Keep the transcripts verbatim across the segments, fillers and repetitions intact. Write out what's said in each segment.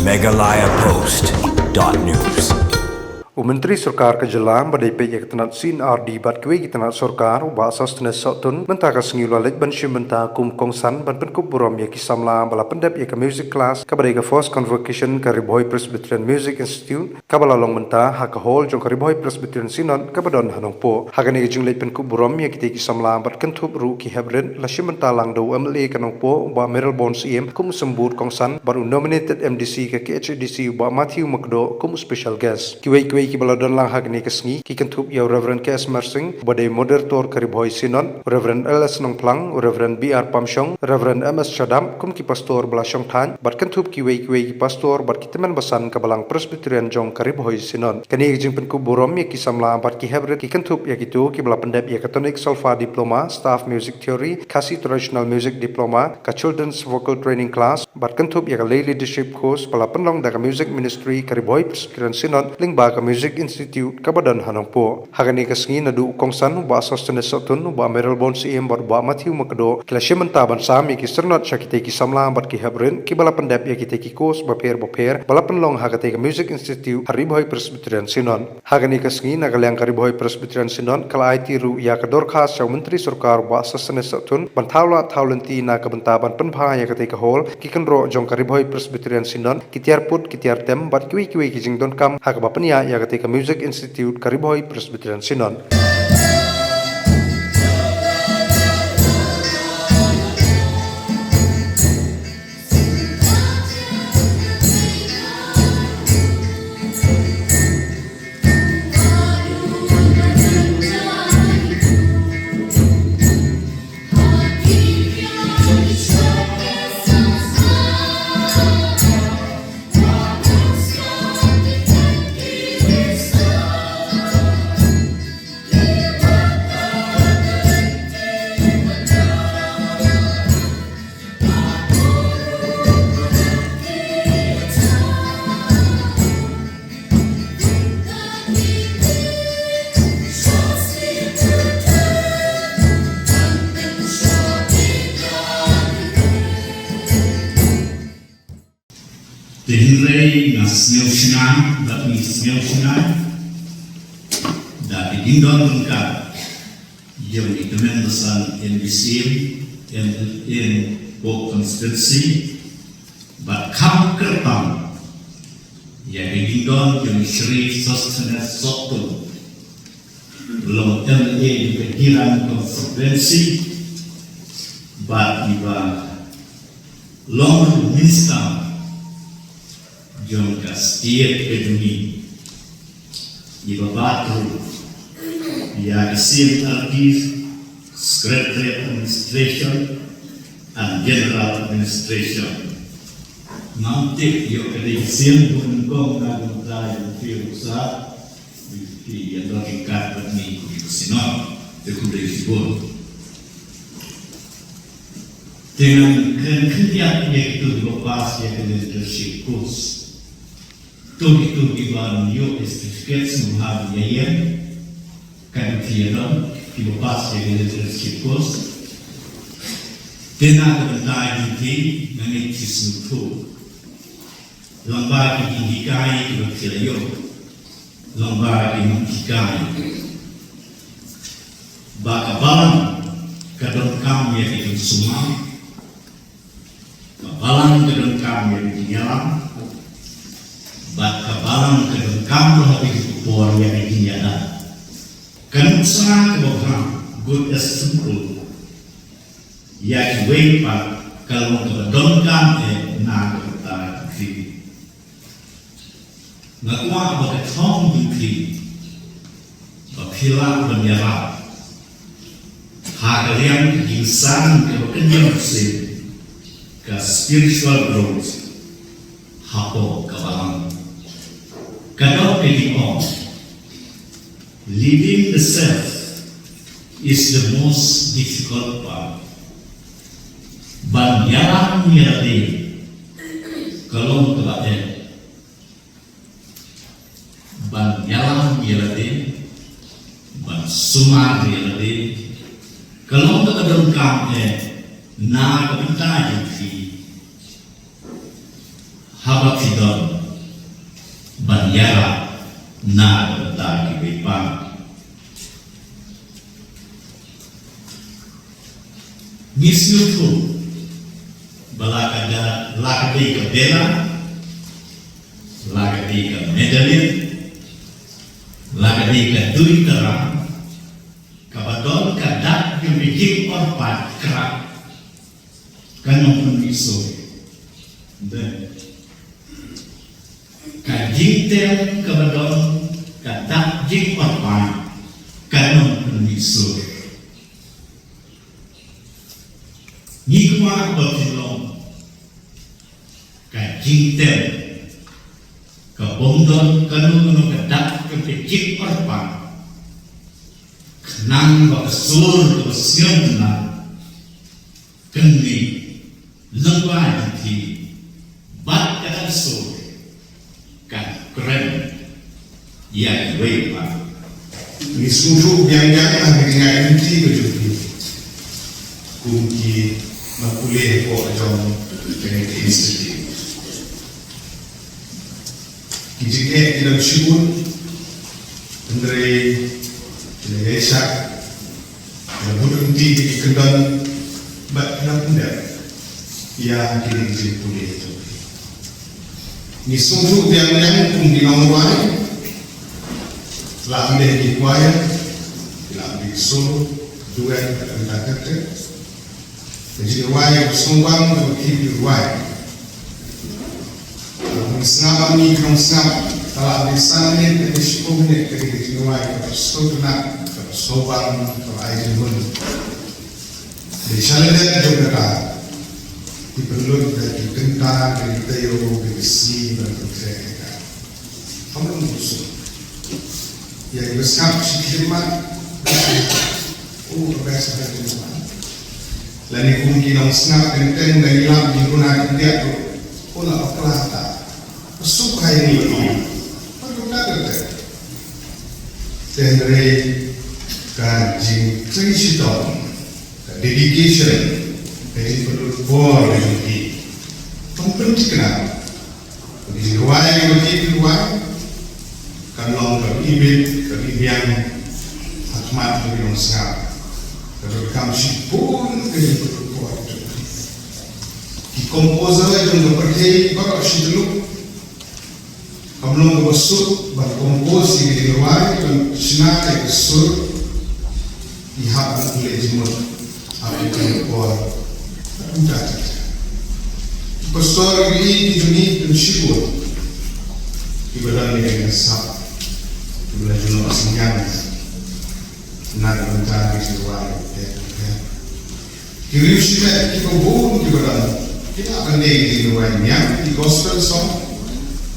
Meghalaya Post dot news. U Myntri Sorkar ka Jylla ba dei peit ïa ka tnat C and R D bad kiwei ki tnat sorkar, u Bah Sosthenes Sohtun, mynta ka sngi u la leit ban shim bynta kum u kongsan ban pynkup burom ïa ki samla ba la pyndep ïa ka music class kaba dei ka First Convocation ka Ri Bhoi Presbyterian Music Institute, kaba la long mynta ha ka hall jong ka Ri Bhoi Presbyterian Synod kaba don ha Nongpoh. Ha kane ka jingleit pynkup burom ïa kitei ki samla bad kynthup ruh ki hep rit, la shim bynta lang da u M L A ka Nongpoh, u Bah Mayralborn Syiem, kum u symbud kongsan bad u nominated M D C ka K H A D C, u Bah Matthew Makdoh, kum u special guest. Kiwei kiwei kiba la don lang ha kane ka sngi ki kynthup ïa u Reverend K S Mersing, uba dei moderator ka Ri Bhoi Synod, u Reverend L S Nongphlang, u Reverend B R Pamshong, Reverend M S Shadap, kum ki pastor ba la shongthait, bad kynthup kiwei kiwei ki pastor bad ki tymmen basan ka Balang Presbyterian jong ka Ri Bhoi Synod. Kane ka jingpynkup burom ïa ki samla bad ki hep rit ki kynthup ïa kito kiba la pyndep ïa ka Tonic Solfa Diploma, Staff Music Theory, Khasi Traditional Music Diploma, ka Children's Vocal Training Class, bad kynthup ïa ka Lay Leadership Course ba la pynlong da ka Music Ministry ka Ri Bhoi Presbyterian Synod lyngba ka Music Institute kaba don ha Nongpoh. Ha kane ka sngi naduh u kongsan, u Bah Sosthenes Sohtun, u Bah Mayralborn Syiem bad u Bah Matthew Makdoh, ki la shim bynta ban sam ïa ki syrnod sha kitei ki samla bad ki hep rit kiba la pyndep ïa kitei ki course bapher bapher ba la pynlong ha katei ka Music Institute ha Ri Bhoi Presbyterian Synod. Ha kane ka sngi, na ka liang ka Ri Bhoi Presbyterian Synod ka la aiti ruh ïa ka dorkhas sha u Myntri Sorkar, u Bah Sosthenes Sohtun, ban thaw lad thaw lynti na ka bynta ban pynbha ïa katei ka hall, ki kynroh jong ka Ri Bhoi Presbyterian Synod, ki tiar put ki tiar tem bad kiwei kiwei ki jingdonkam ha kaba pynïaid ïa katei ka Music Institute ka Ri Bhoi Presbyterian Synod. Te hynrei nga sngew shngaiñ, bad ngi sngew shngaiñ da ki jingdon ryngkat jong i tymmen basan M D C M L A Nongpoh Constituency, bad kham kyrpang ïa ki jingdon jong i Shri Sosthenes Sohtun, long M L A jong ka Jirang Constituency, bad iba long ruh Minister jong ka State ka jong ngi, iba bat ruh ïa ka C M R D, Secretariat Administration and General Administration. Ngam tip ïoh ka dei ka sien bun kong na ka bynta ïa phi ruh sa, phi ïadon ryngkat bad ngi kum ka Synod, te khublei shibun. Te ngan kren khyndiat ïa kito kiba pass ïa ka leadership course. To kito kiba ïoh certificate sngewbha ban ïa ïeng, kan ïa don kiba pass ïa ka leadership course. Te na ka bynta jong phi ngan ïa sngewthuh lyngba ki jinghikai kiba phi la ïoh, lyngba ki nonghikai, ba ka balang ka donkam ïa ka jingsumar, ka balang ka donkam ïa ka jingïalam, bad ka balang ka donkam ruh ha kito ki por ïa ka jingïada. Ka nuksa kaba bha, good example, ïa kiwei pat ka long kaba donkam eh na ka bynta jong phi. Nga kwah ba ka thong jong phi ba phi lah ban ïarap ha ka liang ka jingsan kaba kynjah shisien, ka spiritual growth hapoh ka balang. Ka dei ka jingong, leading the self is the most difficult part. Ban ïalam ïa lade ka long kaba eh. Ban ïalam ïa lade, ban sumar ïa lade ka long kaba donkam eh na ka bynta jong phi. Haba phi don ban ïarap na ka bynta kiwei pat, ngi sngewthuh ba la ka da, la ka dei ka bela, la ka dei ka medalip, la ka dei ka dui ka ram, kaba don ka dak jong ka jingor paid, ka nongpynmih sur. Dei ka jingtem kaba don ka dak jingor paid, ka nongpynmih sur. Ngi kwah ba phin long ka jingtem ka bym don kano kano ka dak ka jingor paid, khnang ba ka sur kaba sngewtynnat kan mih lyngba jong phi, bad ka sur kan kren ïa kiwei pat. Ngi sngewthuh biang biang ïa ka jingïaid lynti ka jong phi kum ki nongpule hapoh jong kane ka institute. Ki jingeh ki dang shibun, hynrei ki la ïaishah, ki la bud lynti, ki kyndon bad ki la pyndep ïa kine ki jingpule jong phi. Ngi sngewthuh biang biang kum ki nongrwai, la ym dei ki choir, la ym dei ki solo, duet, bad kumta ter ter. Ka jingrwai kaba sngewbang kaba phi phi rwai. Ngi sngap, ngi ki nongsngap, ka la dei san minit ne shiphew minit ka dei ka jingrwai kaba sngewtynnat, kaba sngewbang, kaba ai jingmut. Dei shalyndet jong kata, ki pynlut da ki kynta, da ki taïew, da ki sngi, da ki kynthei. Kam long khuslai ïa kiba sngap shi khlieh mat. Oh, ka best ka jingmut. Lane kum ki nongsngap teng teng da ngi lap jingkuna ki diak ruh. Oh, la bakla ta. Ka suk hai ni ba ong. Ba duk da ka te. Te hynrei ka jingtrei shitom, ka dedication, ka jingpynlut por ka jong ki. Ban pynthikna Ka jingrwai kaba ki rwai kan long kaba ibit, kaba ibiang ha khmat jong ki nongsngap. Ka donkam shibun ka jingpynlut por jong ki. Ki composer jong ka pyrthei baroh shi tylli. Kam long kaba suk ban compose ïa ki jingrwai, ban shna ïa ka sur. Ngi hap ban pynleit jingmut ha kane ka por. Ki pastor, ki, ki jong ngi ki don shibun kiba don ha kane ka sap, kiba la ju noh synñiang na ka bynta ki jingrwai. Ki riew shimet kiba bun kiba don, ki lah ban dei ki jingrwai niam, ki gospel song,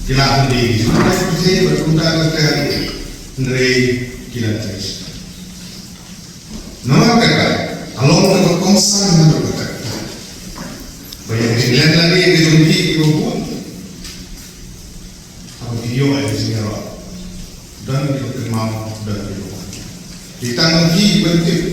ki lah ban dei ki jingrwai pyrthei bad kumta ter ter, hynrei ki la trei. Namar kata, ka long kaba kongsan haduh katta. Ba ïa ka jingleh lade ka jong phi kiba bun, haba phi ïoh ïa ka jingïaroh, don kiba kynmaw, don kiba wan. Dei tang ma phi ban tip.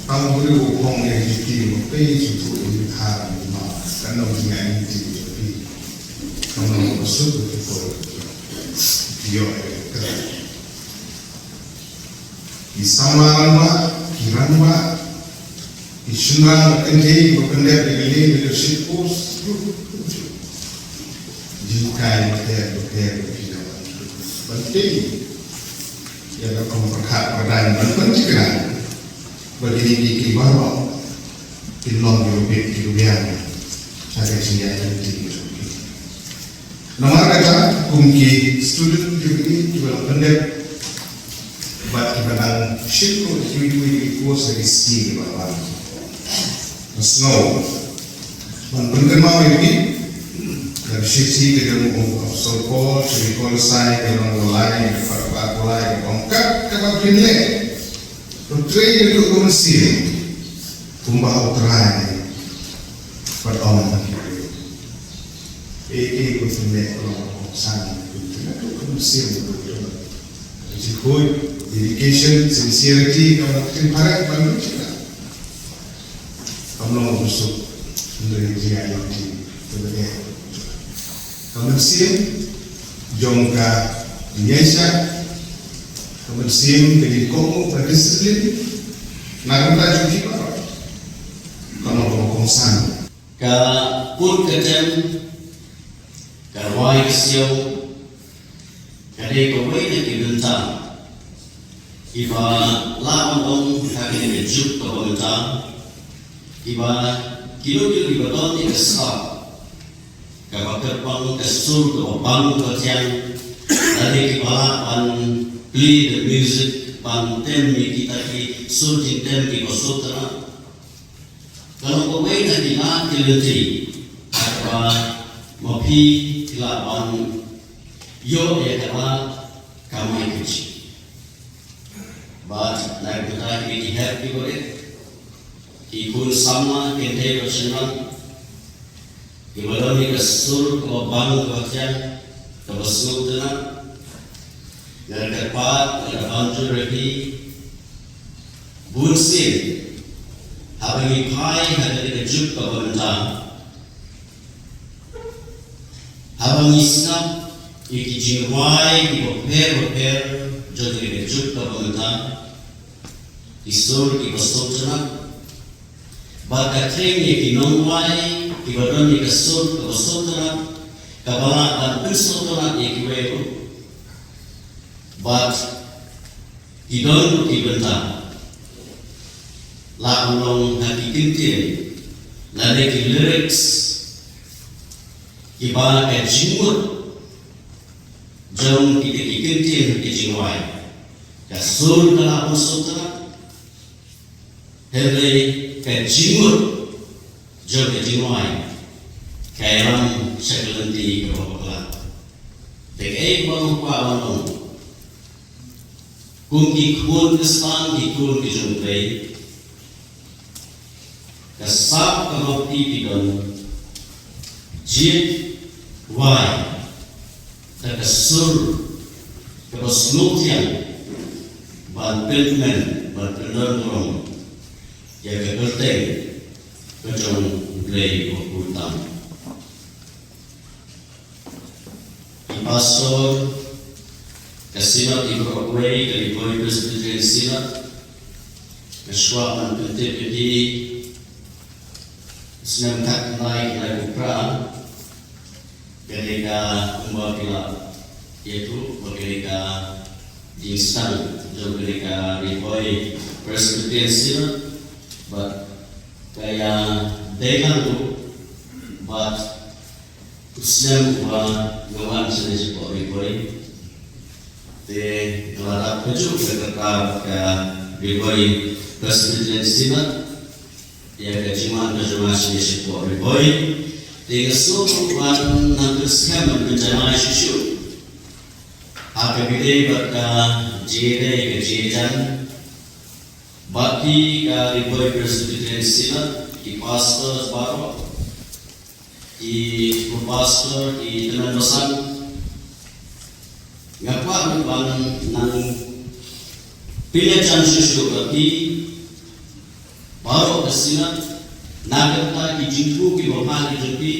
Tang u briew u phong ïa ka jingtip, ba phi sngewthuh ïa ka jingthaw, ïa ka jingthaw. Kan long jingïaid lynti jong phi. Kan long kaba suk ïa phi. Phi ïoh ïa ka. Ki samla rangbah, ki rangbah, ki shynrang bad kynthei kiba pyndep ïa ka leadership post. Jinghikai bapher bapher ba phi la wan ban tei ïa ka rukom pyrkhat pyrdan ban pynthikna ba kine kiei kiei baroh kin long kiba bit kiba biang ha ka jingïaid lynti jong phi. Namar kata, kum ki student kiba, kiba la pyndep bad kiba dang shim ruh kiwei kiwei ki course ha ki sngi kiba la wan, nga sngew ban pynkynmaw ïa phi da ka shithi ka jong u Apostol Paul sha ki Kolosai, ka lynnong ba lai, ka dkhot ba arphew lai, kaba ong, kat kaba phin leh, to trei naduh ka mynsiem kumba ha U Trai. Bad ong, ei ei ba phin leh, ka long kaba kongsan, phin leh naduh ka mynsiem, naduh ka jingkhuid, dedication, sincerity, ka long ka jingpyrkhat ban pynthikna. Kam long kaba suk, hynrei ka jingïaid lynti kaba eh. Ka mynsiem jong ka ïaishah, ka mynsiem ka jingkohnguh, ka disiplin, na ka bynta jong ki baroh, ka long kaba kongsan. Ka put ka tem, ka rwai ka siaw, ka dei kawei na ki bynta kiba lah ban ong ha kane ka juk kaba mynta, kiba kino kino kiba don ïa ka sap kaba kyrpang, ka sur kaba bang kaba thiang, lane kiba lah ban play the music, ban tem ïa kita ki sur jingtem kiba sngewtynnat. Ka long kawei na kine ki lynti ha kaba ma phi ki lah ban ïoh ïa kaba kamai kajih. Bad na ka bynta kine ki hep ki barit, ki khun samla, kynthei bad shynrang, kiba don ïa ka sur kaba bang kaba thiang, kaba sngewtynnat, nga kyrpad, nga da banjur ïa phi bunsien, haba ngi phai ha kane ka juk kaba mynta, haba ngi sngap ïa ki jingrwai kiba pher bapher jong kane ka juk kaba mynta, ki sur kiba sngewtynnat, bad ka khlem ïa ki nongrwai kiba don ïa ka sur kaba sngewtynnat, kaba lah ban pynsngewtynnat ïa kiwei ruh. Bad ki don ruh ki bynta, lah ban long ha ki kyntien lane ki lyrics kiba ka jingmut jong kita ki kyntien, ki jingrwai, ka sur ka lah ban sngewtynnat, hynrei ka jingmut jong ka jingrwai ka ïalam sha ka lynti kaba bakla. Te kaei kaba nga kwah ban ong, kum ki khun Khristan, ki khun ki jong U Blei, ka sap kaba phi phi don, jied wai da ka sur kaba sngewthiang ban pynkmen, ban pyndonburom ïa ka kyrteng ka jong U Blei uba kyrpang. I pastor ka Synod i baroh kawei, ka Ri Bhoi Presbyterian Synod, nga sngewbha ban pyntip ïa phi snem khatkhyndai, khyndai phew phra, ka dei ka, kumba phi la ïathuh ba ka dei ka jingsdang jong ka dei ka Ri Bhoi Presbyterian Synod, bad ka ïadei lang ruh bad u snem uba nga wan shane shapoh Ri Bhoi. Te nga la dap kajuh ka kyrta ka Ri Bhoi Presbyterian Synod ïa ka jingwan ka jong nga shane shapoh Ri Bhoi. Te nga sngewthuh ban nang pynskhem ban pynjanai shuh shuh ha kaba ïadei bad ka jingïadei ka jingïajan bad phi ka Ri Bhoi Presbyterian Synod, ki pastors baroh, ki pro pastor, ki tymmen basan. Nga kwah ruh ban nang pynïajan shuh shuh bad phi baroh ka Synod na ka bynta ki jingthmu kiba bha ki jong phi,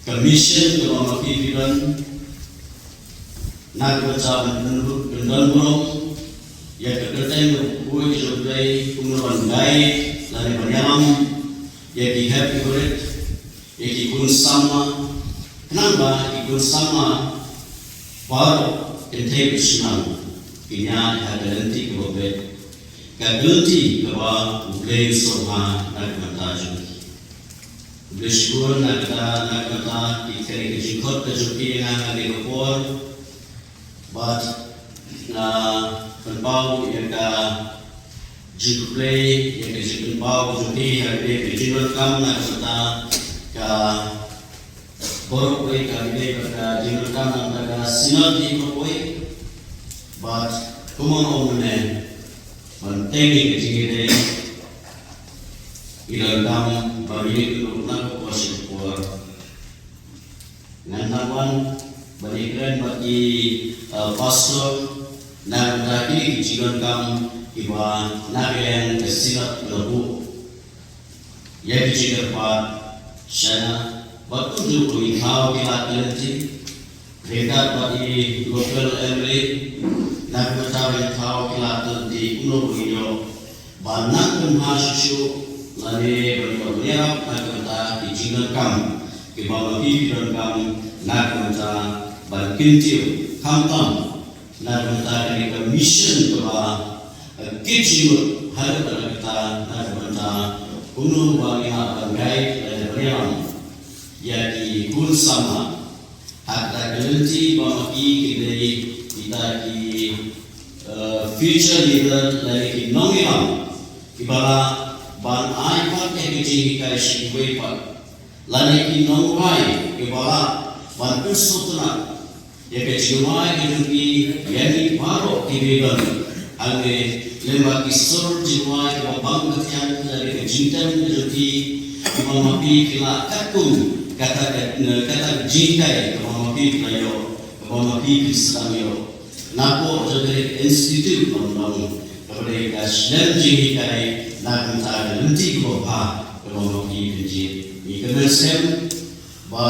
ka mission kaba ma phi phi don, na ka bynta ban pyn-, pyndonburom ïa ka kyrteng kaba khuid jong U Blei, kumno ban guide lane ban ïalam ïa ki hep ki barit, ïa ki khun samla, khnang ba ki khun samla baroh, kynthei bad shynrang, kin ïaid ha ka lynti kaba beit, ka lynti kaba U Blei u sngewbha na ka bynta jong ki. Khublei shibun na kata, na kata, ki kane ka jingkhot ka jong phi ïa nga ha kane ka por. Bad nga pynpaw ïa ka jingkhublei, ïa ka jingpynpaw ka jong phi ha kane ka jingdonkam na kata ka baroh kawei, ka kane ka jingdonkam na kata ka Synod hi baroh kawei. Bad kumno ong mynne, ban teng ïa ka jingïadei, ngi donkam ba ngin ïakynduh na ka por sha ka por. Ngan nang wan ban ïakren bad ki, uh, pastor na ka bynta kine ki jingdonkam kiba na ka liang ka Synod ka la buh ïa ki jingkyrpad sha nga Bad kumjuh u ngi thaw ki lad ki lynti ryngkat bad i local M L A, na ka bynta ba ngi thaw ki lad ki lynti kumno ba ngin ïoh ban nang kynmaw shuh shuh lane ban ïoh ban ïarap na ka bynta ki jingdonkam kiba ma phi phi donkam na ka bynta ban kyntiew khamtam na ka bynta kane ka mission kaba, eh, kit jingmut haduh katta katta na ka bynta kumno ba ngin lah ban guide lane ban ïalam ïa ki khun samla. Ha kata ka lynti ba ma ki ki dei kita ki, eh, future leader lane ki nongïalam kiba lah ban ai pat ïa ki jinghikai sha kiwei pat, lane ki nongrwai kiba lah ban pynsngewtynnat ïa ka jingrwai ka jong ki ïa ngi baroh kiba don hangne, lyngba ki sur jingrwai kiba bang ba thiang lane ka jingtem ka jong ki, kiba ma phi phi lah katkum kata ka, kata ka jinghikai kaba ma phi phi la ïoh, kaba ma phi phi sdang ïoh napoh jong kane ka institute long long, kaba dei ka shlem jinghikai na ka bynta ka lynti kaba bha kaba ma phi phi jied. Ngi kyrmen skhem ba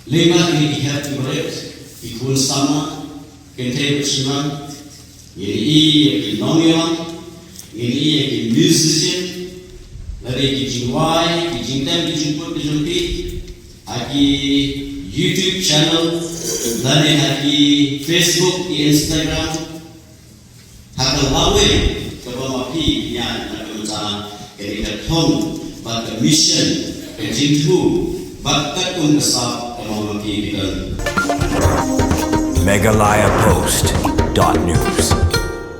lyngba kine ki hep ki barit, ki khun samla, kynthei bad shynrang, ngin ïohi ïa ki nongïalam, ngin ïohi ïa ki musician, lane ki jingrwai, ki jingtem ki jingput ki jong ki ha ki YouTube channel, lane ha ki Facebook, ki Instagram, ha ka lawei kaba ma phi phi ïaid na ka bynta kane ka thong bad ka mission, ka jingthmu bad katkum ka sap kaba ma phi phi don. Meghalaya Post dot news.